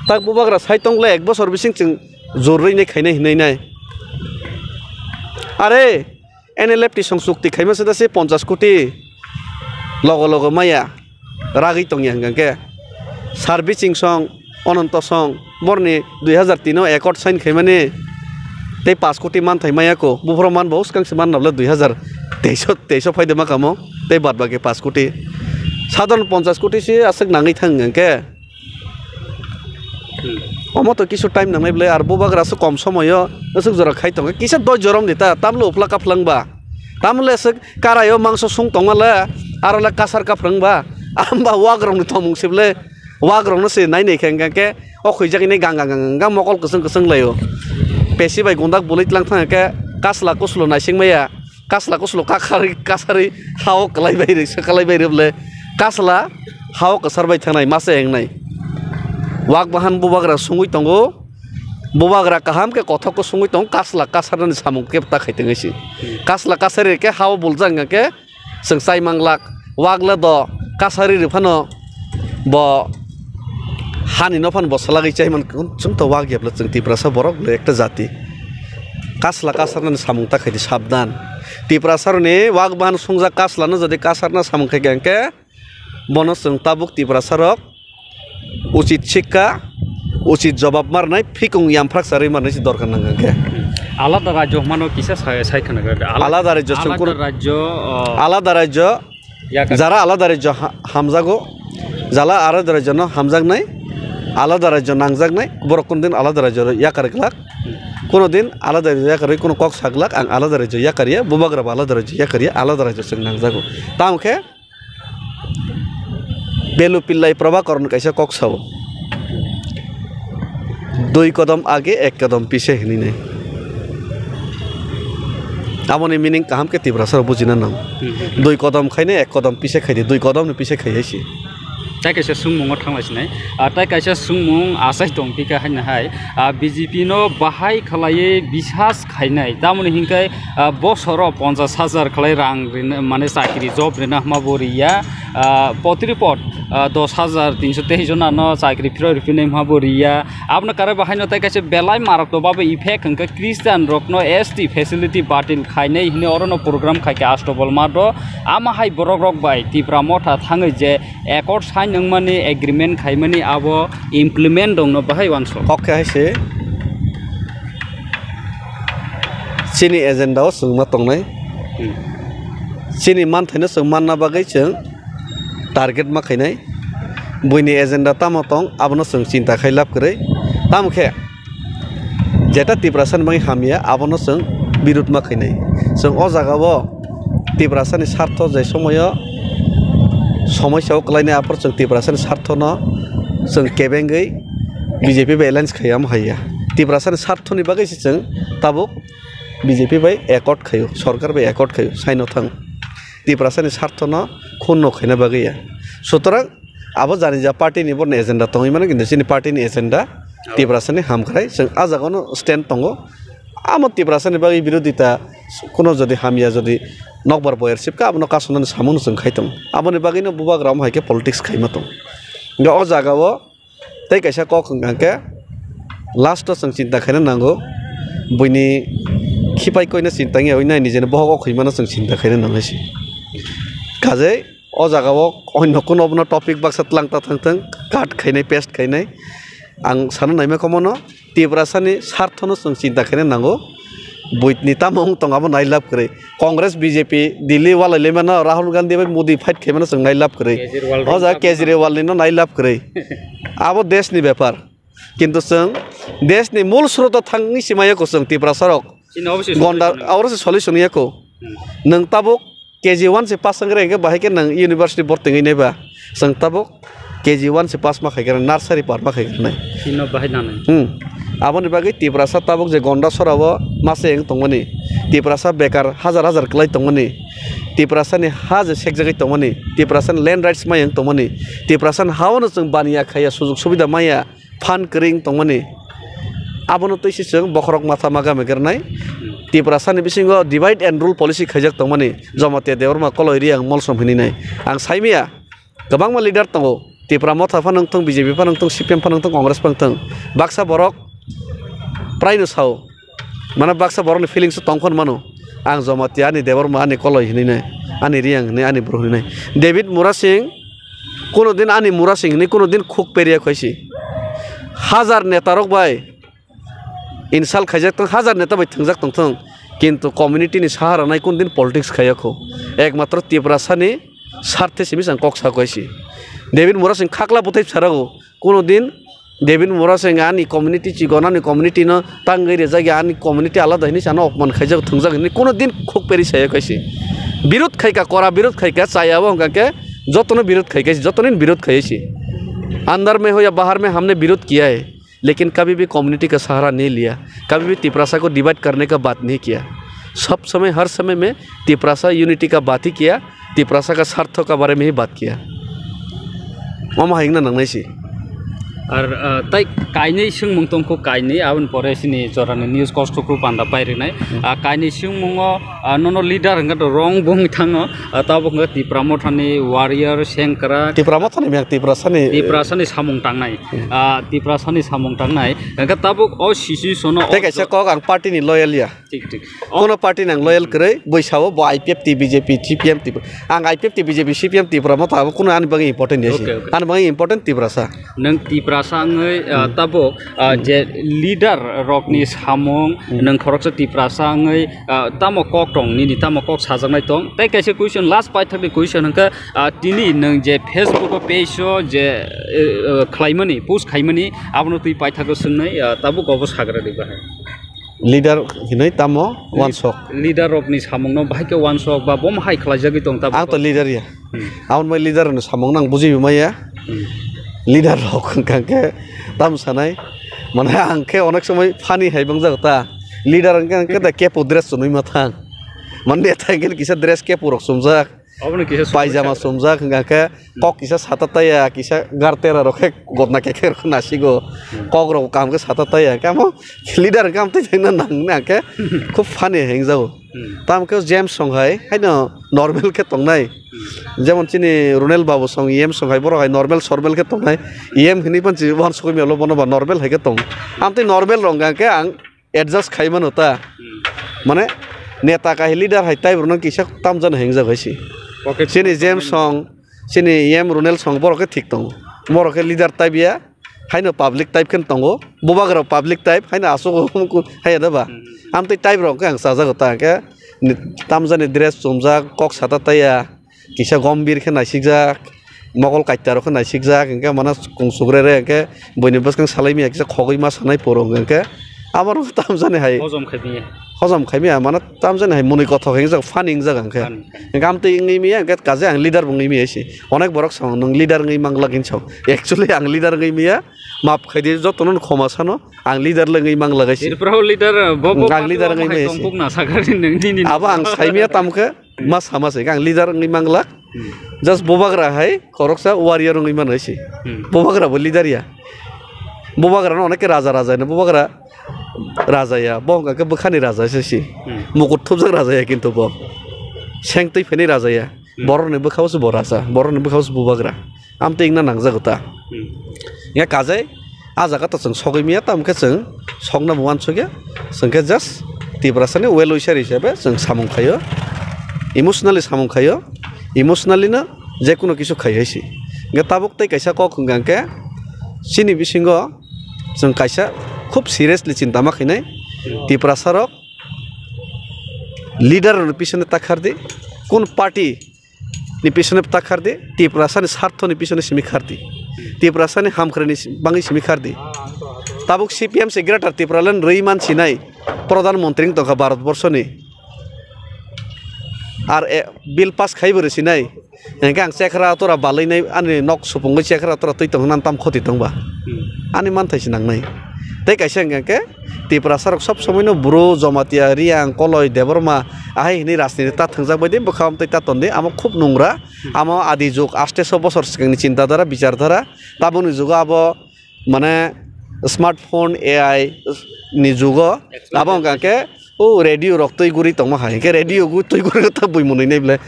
Tak bubagra sai tongla ek bosor bising chwng jorwi nai khainai hinwi nai. Are, N L F T song chukti khaima se da se ponchas koti logo logo maya ragwi tongya hwnkha khe. Sar Biching song, Ononto song, borni dui hazar tin o accord sign khaimani tei paanch koti manthai maya ko. Buphuru manbo swkang se manna bwle dui hazar teis o, teis o phaide ma kamo tei bad baki paanch koti. Sadharon ponchas koti se aswk nangwi thang hwnkha khe. Hmm. Omo to kisu time nangnai bwle, ar bubagra se kom somoyo aswk jora khai tongo, kisa doi jorom di ta, tamle uphla kaphlwng ba, tamle aswk karaio mangso sung tongma le, aro le kasar kaphlwng ba, amba wagrok ni tongmung se bwle, wagrok no se nai nai khe hwnkha khe, o khwijak ni gang gang gang gang mokol kwchwng kwchwng laio, pesi bai gundak bwlwi tlang thang khe, kasla kuslo naising maya. Kasla kuslo kakhari kasari hao kwlai bai rwksa kwlai bai rwble. Kasla hao kwsar bai thangnai masa engnai. Wak bahan bubagra sungwi tongo. Bubagra kaham khe kothok khe sungwi tongo. Kasla kasarnani samung khe ta khai tongwi si. Kasla kasari khe hao buljak hwnkha khe chwng chai manglak. Wak le do kasari rw phano. Bo hani no phan bo salagwi chaiman chwng to wak ya bwle chwng Tiprasa borok le ekta jati. Kasla kasarnani samung ta khaidi sabdan. Tiprasa roni wak bahan sungjak kasla no jodi kasarna samung khai khe bono chwng tabuk Tiprasa rok uchit sikka, uchit jobab marnai, phikung yamphrak charwi marnai se dorkar nang khe. Alada rajyo hwnmano kisa sai, sai khna khe. Alada rajyo chwng alada kunu rajyo, uh, alada rajyo Yakar. Jara alada rajyo ha-, hamjago, jala alada rajyo no hamjaknai, alada rajyo nangjaknai, borok kono din alada rajyo yakar glak, kono din alada rajyo yakar, kono kok sa glak, ang alada rajyo yakar ya, bubagra bo alada rajyo yakar ya, alada rajyo chwng nangjago. Tamo khe Belu Pillai Prabhakaran kaisa kok sao. Dui kodom age, ek kodom pise hinwi nai. Aboni meaning kaham khe Tiprasa rok bujina nang. Hmm. Dui kodom khaine, ek kodom pise khaidi, dui kodom ni pise khai hai si. Tai kaisa sungmungo thangla sinai. Ah, tai kaisa sungmung asai tong phika haino hai. Ah, B J P no bahai khalaiwi bisas khainai. Tamoni hinkai, ah, bosoro ponchas hajar khalai rang rina, mane chakri job rina hwnma bo riya. Ah, potripot, ah, dos hajar tinso teis jona no chakri phiroi riphinai hwnma bo riya. Abono kare bo haino tai kaisa belai marok to babo effect hwnkhe Christian rokno S T facility batil khainai hwnwi orono program khaikhe Astobol Math o. Ama hai borok rok bai Tipra Motha thangwi je accord sign wngmani, agreement khaimani abo implement rokno bahai uansuk. Kok khe hai se chini agenda o chwng ma tongnai. Hmm. Chini manthaino chwng manna bagwi chwng target ma khainai. Buini agenda tamo tong, abono chwng chinta khai lab kwrwi. Tamo khe Jeta Tiprasani bagwi hamya, abono chwng birud ma khainai. Chwng o jagao Tiprasani sartho je somoyo somoisao kwlainai, aphuru chwng Tiprasani sarthono chwng kebengwi B J P bai alliance khaiya omo haiya. Tiprasani sarthoni bagwi se chwng tabuk B J P bai accord khaio, sorkar bai accord khaio, saino thang. Tiprasani sarthono khunno khaina bagwi ya. Sutorang abo jani ja party ni borni agenda tongwi mano, kintu chini party ni agenda Tiprasani hamkrai, chwng ah jagao no stand tongo. Amo Tiprasani bagwi birodita kuno jodi hamya jodi nokbar boyar sipka, abono kasonani samung no chwng khai tongo. Aboni bagwino bubagra omo hai khe politics khaima tongo. Hwnkhe o jagao tei kaisa kok hwnkha khe last o chwng chinta khaina nango, buini khipai koino chinta wngya wi nai, nijeni bohok o khwimano chwng chinta khaina nangwi se. Kajei o jagao onno kuno bono topic baksa twlang ta thang thang, cut khainai, paste khainai. Ang sana naima khe omono Tiprasani sarthono chwng chinta khaina nango. Buitni tamo wng tong abo nai lab kwrwi. Congress, B J P, Delhi walai laimano, Rahul Gandhi bai Modi fight khaimano chwng nai lab kwrwi. Kejriwal O jaga bai Kejriwal nino nai lab kwrwi. Abo desh ni bepar. Kintu chwng desh ni mul sroto thangwi se maya ko chwng Tiprasa rok. Chini obo se Gonda solution. Abo se solution ya ko. Hmm. Nwng tabuk K G one se pass wngkhe, hwnkhe bahai khe nwng university bortwi wngwi nai ba? Chwng tabuk K G one se pass ma khai khe nursery par ma khai khe nai. Chino bahai nanai. Hmm. Aboni bagwi Tiprasa tabuk je Gonda sora o mase wng tongmani, Tiprasa bekar hajar hajar kwlai tongmani, Tiprasani ha je sekjagwi tongmani, Tiprasani land rights maya wng tongmani, Tiprasani ha-o no chwng baniya khaiya, sujug subida maya, phan kwrwi wng tongmani, abono twi se chwng bokhorok matha ma gami gwnai. Tiprasani bisingo divide and rule policy khaijak tongmani, Jamatia Debbarma, Koloi, Reang, Molsom hinwi nai. Ang saimaya, kwbangma leader tongo, Tipra Motha phano wng thung, B J P phano wng thung, C P M phano wng thung, Congress phano wng thung, baksa borok praino sao, mane baksa borokni feelings o tongphano mano, ang Jamatia, ani Debbarma, ani Koloi hinwi nai, ani Reang hinwi, ani bru hinwi nai. David Murasing, kuno din ani Murasing hinwi kuno din khuk periya khaisi. Hajar neta rok bai insult khaijak tong, hajar neta bai thwngjak tong thung, kintu community ni sahara nai kuno din politics khaiya kho. Ekmatro Tiprasani sarthe simi chwng kok sa khaisi. David Murasing khakla bwthai bwsarago kuno din David Murasing ani community chigon, ani community no tangwi rejak ya, ani community alada hinwi chano opman khaijak thwngjak hinwi kuno din khuk peri saya khaisi. Birud khaika, kora birud khaika, chaya bo hwnkha khe jotono birud khaika, jotono birud khaisi. Andar mein ho ya bahar mein humne birud kiya hai, lekin kabhi bhi community ka sahara nahi liya, kabhi bhi Tiprasa ko divide karne ka baat nahi kiya. Sab samay, har samay mein Tiprasa unity ka baat hi kiya, Tiprasa ka sartho ka bare mein hi baat kiya. Omo hai wngna nangnai se. Ar, ah, tai kainwi swngmung tongkho, kainwi, aboni pore chini jorani news kosto kru panda pai rwnai. Hmm. Ah, kainwi swngmungo, ah, nono leader hwnkhe to wrong bo wngwi thango. Ah, tabuk hwnkhe Tipra Mothani warrior, sengkrak. Tipra Mothani meng, Tiprasani. Tiprasani samung tangnai. Hmm. Ah, Tiprasani samung tangnai. Hwnkhe tabuk o situation o. Tei kaisa kok, ang party ni loyal ya. Thik, thik. Kono party nang loyal kwrwi, bwsao bo I P F T, B J P, C P M T. Ang I P F T, B J P, C P M Tipra Motha abo kono ani bagwi important ya se. Okay, okay. Ani bagwi important Tiprasa. Nwng Tiprasa wngwi, ah, hmm, tabuk, ah, hmm, je leader rokni samung, hmm, nwng khoroksa Tiprasa wngwi, ah, tamo kok tong, nini tamo kok sajaknai tong. Tei kaisa question, last paithakni question hwnkhe, ah, tini nwng je Facebook o page o je, eh, eh, khlaimani, post khaimani, abono twi paithakgo swngnai, ah, tabuk obo sagra di bahai. Leader hinwi tamo wansok. Leader rokni samungno bahai khe wansok ba bomo hai khlaijagwi tong tabuk. Ang to leader ya. Hmm. Aboni bai leader ni samungno ang bujibi maya. Hmm. Leader rok hwnkha khe tam sanai. Mane ang khe onek somoi funny hai bangjago ta. Leader hwnkha khe da kepu dress chwnwi ma thang. Mane neta hwnkhe kisa dress kepu rok chumjak. Obono kisa paijama somosya. Chumjak, hwnkha khe kok kisa sata taiya, kisa gartera rok khe gotna khe khe rok nasigo. Hmm. Kok rok kaham khe sata taiya, hwnkhe amo leader hwnkhe amtwi thangna nang hwnkhe khub funny hengjago. Hmm. Tamo khe James song hai, haino normal khe tongnai. Hmm. Jemon chini Runel Babu song, E M song hai, borok hai normal sormal khe tongnai. E M hinwi panchi wansugwi melo bono ba normal hai khe tong. Amtwi normal rok hwnkha khe ang adjust khai mano ta. Hmm. Mane neta kahi leader hai type rokno kisa tamjani hengjago hai se. Okay. Chini James song, chini E M Runel song borok khe thik tongo. Borok khe leader type ya, haino public type khe tongo. Bubagra public type, haino aswk haya da ba. Hmm. Amtwi type rok khe ang chajago ta khe tamjani dress chumjak, kok sata taiya. Kisa gombir khe naisikjak, mokol kaita rok khe naisikjak, hwnkhe mano kung sukrere hwnkhe buini bwskang salai maya kisa khogwi ma sanai poro hwnkhe Abo no tamjani hai. Hojom khaimaya. Hojom khaimaya, mane tamjani hai mwnwi kothok hingjak, funny hingjak ang khe. Funny, funny. Hingke amtwi wngwi maya, hingke kaje ang leader bo wngwi maya se. Onek borok song nwng leader wngwi manglak hinwi song. Actually ang leader wngwi maya, map khaidi jotono khoma sano, ang leader le wngwi manglak hai se. Tripura o leader, bo, bo Ang leader party o wngwi hai maya se. Tongkuk na sakha ri nwng nini. Abo ang saimaya tamo khe, ma sama se, ang leader wngwi manglak. Hmm. Just bubagra hai, khoroksa warrior wngwi mano hai se. Hmm. Bubagra bo leader ya. Bubagra no onek khe raja raja hino, bubagra raja ya, bo hwnka khe bwkhani raja se si. Hmm. Mukut thupjak raja ya kintu bo. Seng twi phaini raja ya. Hmm. Borokni bwkhao se bo raja, borokni bwkhao se bubagra. Amtwi wngna nangjago ta. Hmm. Ya kajai, ah jaga to chwng sogwi maya, tamo khe chwng sokna bo uansukya. Chwng khe just Tiprasani well wisher hisabe chwng samung khaio. Emotionally samung khaio. Emotionally no jekunu kisu khai hai si. Hingke tabuk tei kaisa kok hwnka hingke chini bisingo chwng kaisa khub seriously chinta ma khainai. Tiprasa rok leader rokni pisone ta khardi, kun party ni pisone ta khardi, Tiprasa ni sartho ni pisone simi khardi, Tiprasa ni hamkrai ni bangwi simi khardi. Tabuk C P M se Greater Tipraland rwi man sinai Pradhan Mantri wng tongkha Bharat Borso ni. Ar e, bill pass khai bo rw sinai. Hingke ang chekra tora balai nai, ani nok supungwi chekra tora twi tong nang tam khoti tong ba. Hmm. Ani manthai se nang nai. Tei kaisa hingke Tiprasa rok sob somoi no Bru, Jamatia, Riang, Koloi, Debbarma, ahai hwnwi rajniti ta thwngjak bai de bwkha amtwi ta ton de, amo khub nungra, hmm, amo adi jug aste so bosor swkang ni chinta dhara, bichar dhara, tabuk ni jugo abo mane smartphone, A I ni jugo. Abo hwnka khe o radio rok twi guri tongma hai, hwnkhe radio gu twi guri ta bui mwnwi nai ble.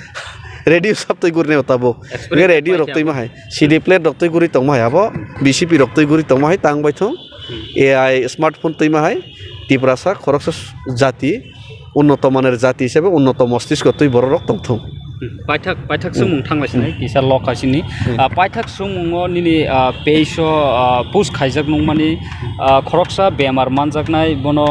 Radio sab twi guri nai tabuk. Hwnkhe radio rok twi ma hai, C D plate rok twi guri tongma hai, abo B C P rok twi guri tongma hai tang bai thung. Hmm. A I smartphone twi ma hai, Tiprasa khoroksa jati, unnoto manir jati hisabe unnoto mostisko twi borok rok tong thung. Hmm. Paithak, paithak, hmm, swngmung thang lai sinai, hmm, kisa lok hai sini. Hmm. Ah, paithak swngmungo nini, ah, page o, ah, post khaijak nungmani, ah, khoroksa bemar manjaknai, bono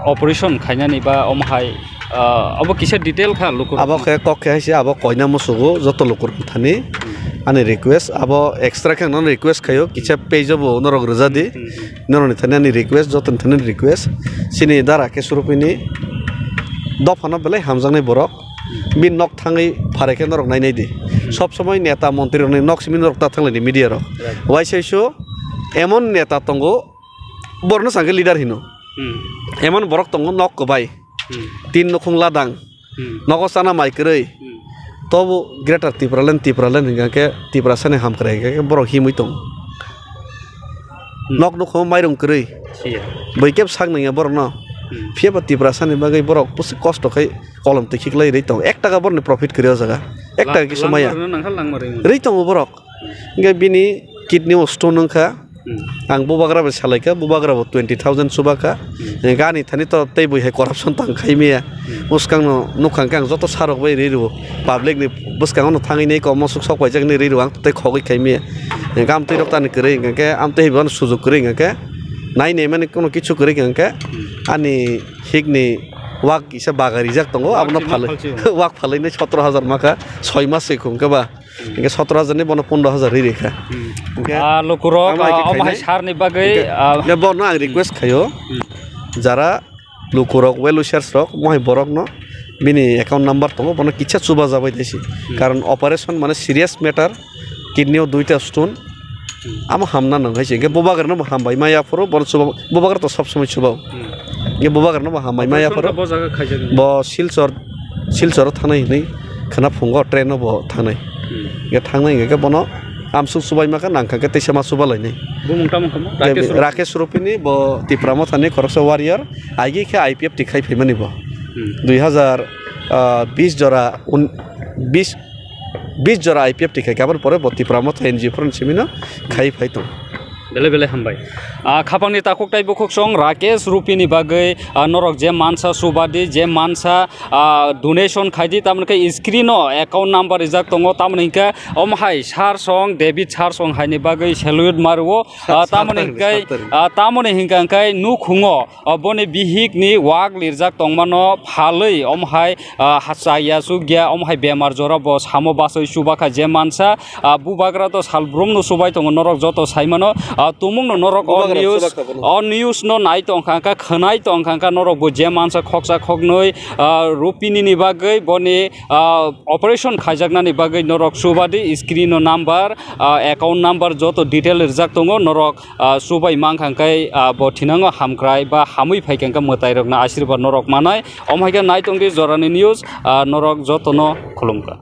operation khainani ba omo hai, ah, abo kisa detail kha luku. Abo khe kok khe hai se abo koina musugo joto lukurok thani. Hmm. Ani request abo extra khe ang nono request khaio, kisa page o bo norok rwja di. Hmm, hmm. Norokni thani ani request, jotoni thani ani request. Chini dara khe surupini dophano belai hamjaknai borok. Bini nok thangwi pharai khe norok nainai di. Sob somoi neta montri rokni nok simi norok ta thanglaini media rok. Right. Waisai so emon neta tongo, borokno changkhe leader hino. Hmm. Emon borok tongo nok kwbai. Hmm. Tin nukhung ladang. Hmm. Nogo chana mai kwrwi. Hmm. Tobo Greater Tipraland, Tipraland hingka khe Tiprasani hamkrai hingka khe borok himwi tongo. Hmm. Nok nukhung mairung kwrwi. Siya. Bwikhe sak nangya borokno. Hmm. Phiya ba Tiprasani bagwi borok kosto khai kolom twi khiklai rwi tongo. Ek taka borokni profit kwrwi o jaga. Ek taka kisu maya. Rwi tongo borok. Hingke bini kidney o stone wngkha. Hmm. Ang bubagra bai salaikha, bubagra bo twenty thousand chubakha. Hmm. Hingke ani thani to tei bui hai corruption tang khai maya. Hmm. Bwskang no nukha hingke ang joto sarok bai ri rwo. Public ni bwskango no thangwi nei kom mosok sok paijak ni ri rwo ang tei khogwi khai maya. Hingke amtwi rok tani kwrwi hingke amtwi hai bono sujuk kwrwi hingke nai nei mani kono kichu kwrwi hingke ani hik ni wak kisa baga rijak tongo abono phalwi wak phalwi nai sotro hajar makha soi mas se khungke ba. Hingke sotro hajar ni bono pondro hajar ri rikha. Hmm. Hingke ah, lukurok, omo hai khe ah, omo hai khainai. Sarni bagwi, hingke ah, ne bono ang request khaio, hmm, jara lukurok, well wishers rok, mohai borokno bini account number tongo, bono kisa chuba jabai taisi. Hmm. Karon operation mane serious matter, kidney o duita stone, hmm, amo hamna nang hai se. Hingke bubagrano bo hambai ma yaphuru, bono chuba, bubagra to sob somoi chuba o. Hmm. Hingke bubagrano bo hambai ma yaphuru. Operation to bo jaga khaijak ni. Bo Silchar Silcharo thangnai hinwi khwna phungo train no bo thangnai. Hmm. Hingke thangnai hingke bono amsuk chubaima khe nangkha khe teisa ma chuba lainai. Bumung tamo khe mo? Rakesh Rupini. Rakesh Rupini bo Tipra Mothani khoroksa warrior. Aigi khe I P F T khai phaimani bo. Hmm. Dui hazar, ah, bis jora un-, bis, bis jora I P F T khai khe aboni pore bo Tipra Motha N G O phuruni simino khai phai tong. Belai belai hambai. Ah, khapangni takhuk tai bukhuk song Rakesh Rupini bagwi, ah, norok je mansa subadi, je mansa, ah, donation khaidi, tamoni khe screen o account number rijak tongo, tamoni hinkhe omo hai sir song, David sir song haini bagwi salute mario. Ah, tamoni hinkhe, ah, tamoni hinkhe nukhungo, ah, boni bihik ni wak lirjak tongmano phalwi omo hai ah, hachaya chukya, omo hai bemar jora bo samo basoi chubakha je mansa, ah, bubagra to salbrum no chubai tongo norok joto saimano, Ah, tumung no norok o Bubagra news, chwla kha bono. O news no nai tong kha kha, khwnai tong kha kha, norok bo je mansa khoksa khoknwi, ah, Rupini ni bagwi boni, ah, operation khaijaknani bagwi norok subadi screen no number, ah, account number joto detail rijak tongo, norok, ah, subai mang kha khe, ah, bo thinango hamkrai ba hamwi phai kha khe mwtai rokno asirwad norok manai. Omo hai khe nai tong di jorani news, ah, norok jotono khulumkha.